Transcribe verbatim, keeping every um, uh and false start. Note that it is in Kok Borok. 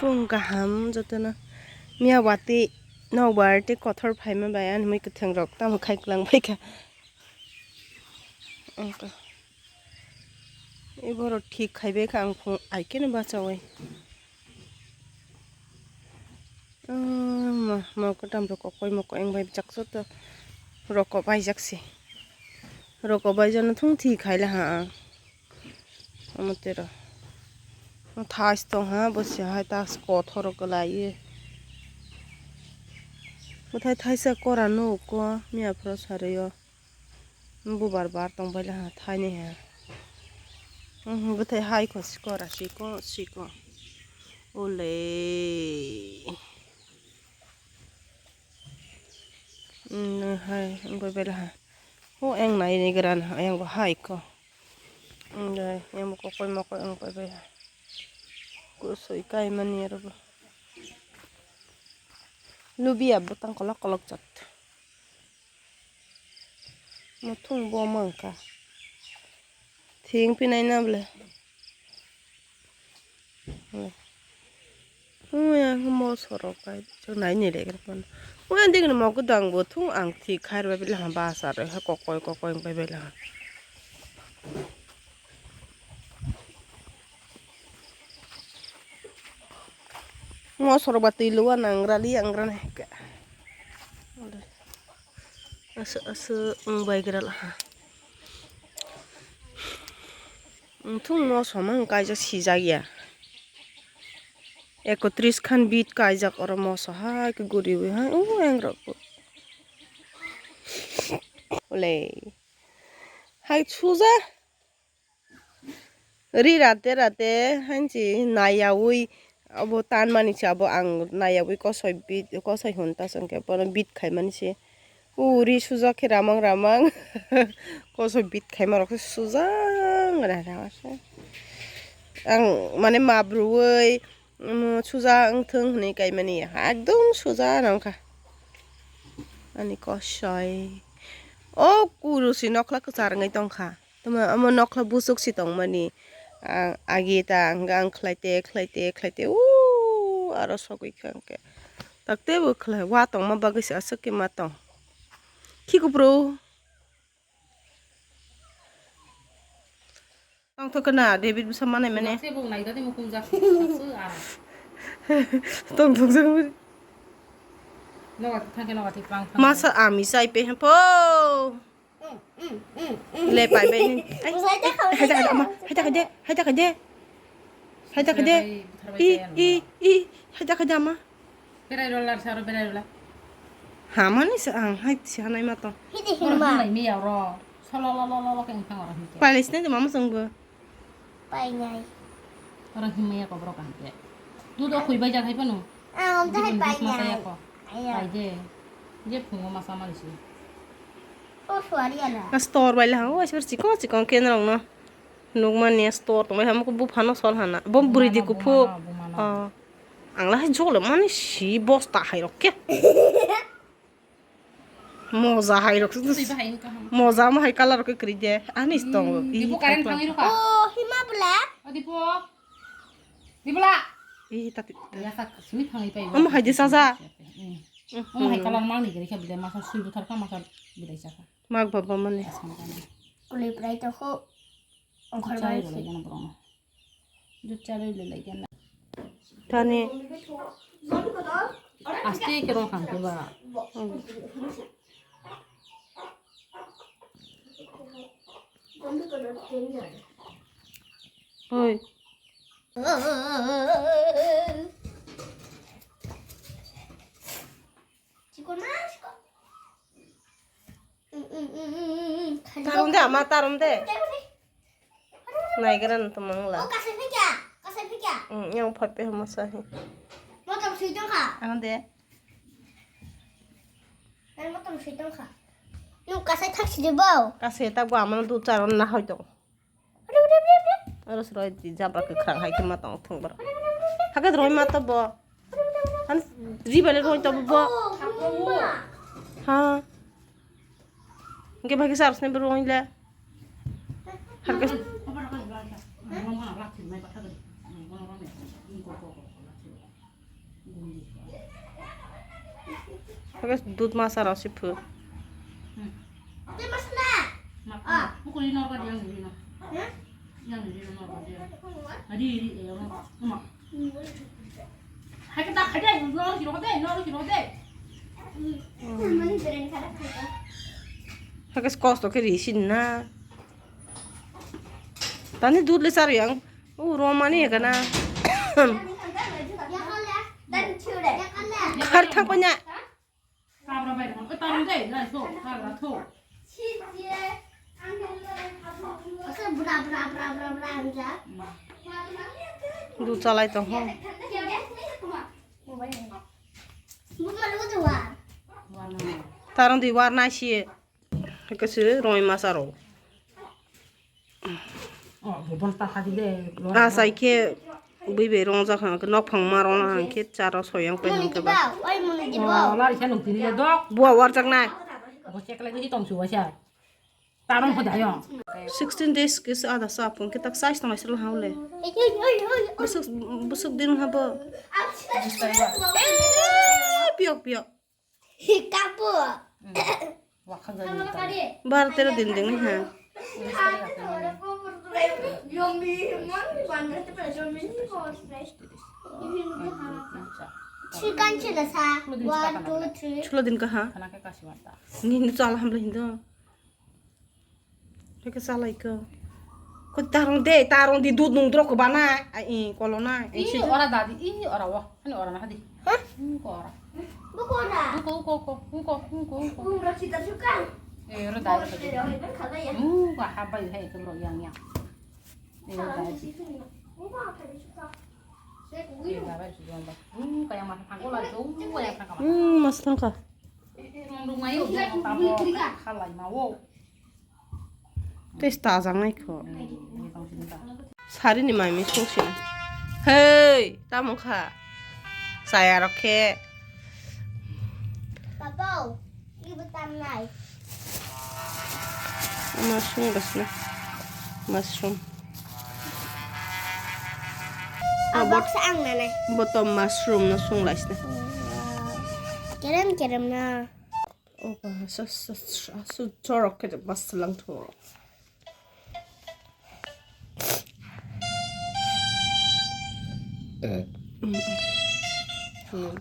Ang kaham jotono. Miya watwi nokbar tei kothor phaima bai ani mui kwthang rok tamo khai kwlang phaikha. Ang ka-, iborok thik khai bai kha ang phung ai khe no bachaui. Ah, ma, ma kwtam rok kokoi mokoi wng bai jak joto roko bai jak se. Roko bai jano thung thik khai la ha ang. Omo tero. Thais tong ha, bo se hai ta kothoro kwlai ye. Bwthai thaisa kora nuk ko, miya phoro sarwi o. Bubar bar tong bai la ha, thai ni ha. Mhm, bwthai hai ko sikora, siko, siko. Ole. Mm, hai, wng bai bai la ha. Ho, eng nai ni gran ha, eng bo hai ko. Wng dai, eng bo kokoi mokoi wng bai bai ha. Kusui kai mani aro bo. Lubi abo tang kolok kolok jat. Muthung bo mangka. Thing pinai na ble. Uya, mo sorok kai, chok nai ni le kan. Uya, ding mo ko dang bo thung ang thi khai bai ble ha ba sa re ha kokoi kokoi bai ble ha. Mo sorok ba twi luwa nang rali ang rani. Asu, asu, wng bai gra laha. Wng thung moso ma wng kaijak sijak ya. Ekotris khan bit kaijak oro moso hai khe guriwi hai, o, wng rok bo. Ole. Hai suja. Ri rate rate hansi naiyaui abo tanmani se abo ang naiyaui kosoi bit, kosoi hwn ta se hwnkhe bono bit khaimani se. O ri sujak khe ramang ramang kosoi bit khaima rok khe sujak rara se. Ang mane mabrui, omo suja wngthung hwnwi kaimani, ekdom suja wngkha ani kosoi. O kuru se nokla kwchar wngwi tongkha. Tamo omo nokla busuk si tongmani. Ang agi ta ang, ang khlaite, khlaite, khlaite, o aro sogwi kha hwnkhe. Takte bo khlai, wa tongma bagwi se aswk khe ma tong. Khi kupru. Tongthok na David bwsa manai mane. Tong thok jang. Masa ami sai pe po. Le pai bai ni. Ai, ai, hai ta khai de, ama, hai ta khai de, hai ta khai de. Hai ta khai de. I, i, i, hai ta khai de ama. Berai rola, saro berai rola. Hamani sa ang hai si hanai ma to. Hidi himma. Himma ro. Solo lo lo lo lo keng pang ro himma. Pai le sini de mama song bo. Pai nai. Oro himma ya ko bro kan ke. Du do khui bai ja khai pano. Ah, om jahai pai nai. Pai de. Je phungo masa mali si. O suari ala. Store bai la ha, o sor chikon chikon ken rong no. Nukmani store tongmani hamukhe buphano sol hana. Bo bwrwi di bumano, kuphuk. Bumano, bumano. Oh. Ang lahai jole mani si bosta hai rok khe. Moja hai rok. Twi bahai wngkha hwn. Moja mo hai color rok khe kwrwi de. Ani tongo. Hmm, dibu current thangwi rokha. Oh, hima bwla. O dibu. Dibula. Ih, tati. Ya sak sui thangwi pai. Omo hai de saja. Hmm. Omo hai color mangni gari khe bwle masa sui buthar kha masa bwlai chakha. Mak baba mani. Asma kani. Kuliprai to kho. Ongkhor bai. Jut chai rwlai gana. Tani. Aste khe rong hang khe ba. Oi. Tarum de ama, tarum de. Naigra no tongmang la. Oh, kasai phikya, kasai phikya. Mm, yang phape hamo sahi. Motom sui tongkha. Ang de. Ang motom sui tongkha. Nung kasai thak sidi bo. Kasai tak bo amano du charon na hoi tong. Aro sroi di jabra kwkhwrang hai khe ma tong thung bro. Hakhe roi ma to bo. Han ri bale roi to bo. Ha. Hingke bhagi sar sne bro le. Harke. Hagas dud masa rok si phu. Hmm. Tei masna. Mak, ah, mukuli norok dia yang diri no. Hah? Yang diri no norok dia. Adi iri eh no. Uma. Hai kata hai dai no si rok dai no si rok dai. Hmm. Hagas kosto ke risin na. Tani dud le sar yang. U romani ya kana. Khar thang panya. Du chalai tong ho. Tarong di war nai si. Kesi roi masa ro. Oh, bubon ta hadi de. Asai khe bui bai rong jak hang khe nok phang ma rong hang khe charo soyang pai hang khe ba. Oi muni di ba. Wala ri khe nuk tini le dok. Bua war jak nai. Bo chek le di tong chu wa cha. Tarong kho dayong. Sixteen days kis ada sa pung khe tak size tong sel hang le. Oi oi oi. Busuk busuk din ha bo. Eh, piok piok. Kapu. Bar tero din ding ha. Chikan chila sa. One, two, three. Chulo din ka ha. Ni ni chala hamle hindo. Reke salai ko. Ko tarong de, tarong di dud nung drok ko bana. Ai, i, kolo na. I, ora dadi, i, ora wa. Ani ora na hadi. Hah? Ko ora. Buko ora. Uko, uko, uko, uko, uko, uko. Bung rok sita suka. Eh, ora dadi. Bung rok sita suka. Uko habai hai ko yang yang. Eh, ora dadi. Uko habai suka. Uko habai suka. Uko yang masa thangko la, uko yang thangka. Hmm, masa thangka. Eh, eh, mong rung ayo, tabo, halai mawo. Tei stajangnai kho. Sari ni mai mi sung sina. Hei, tamo kha. Saya rok khe. Papa, ibu tamnai. Mushroom basna. Mushroom. Abok sa ang nanai. Boto mushroom no sung laisna. Kerem kerem na. Opa, so, so, so, so, chorok ke mas lang thoro. Eh. Mm. Mm.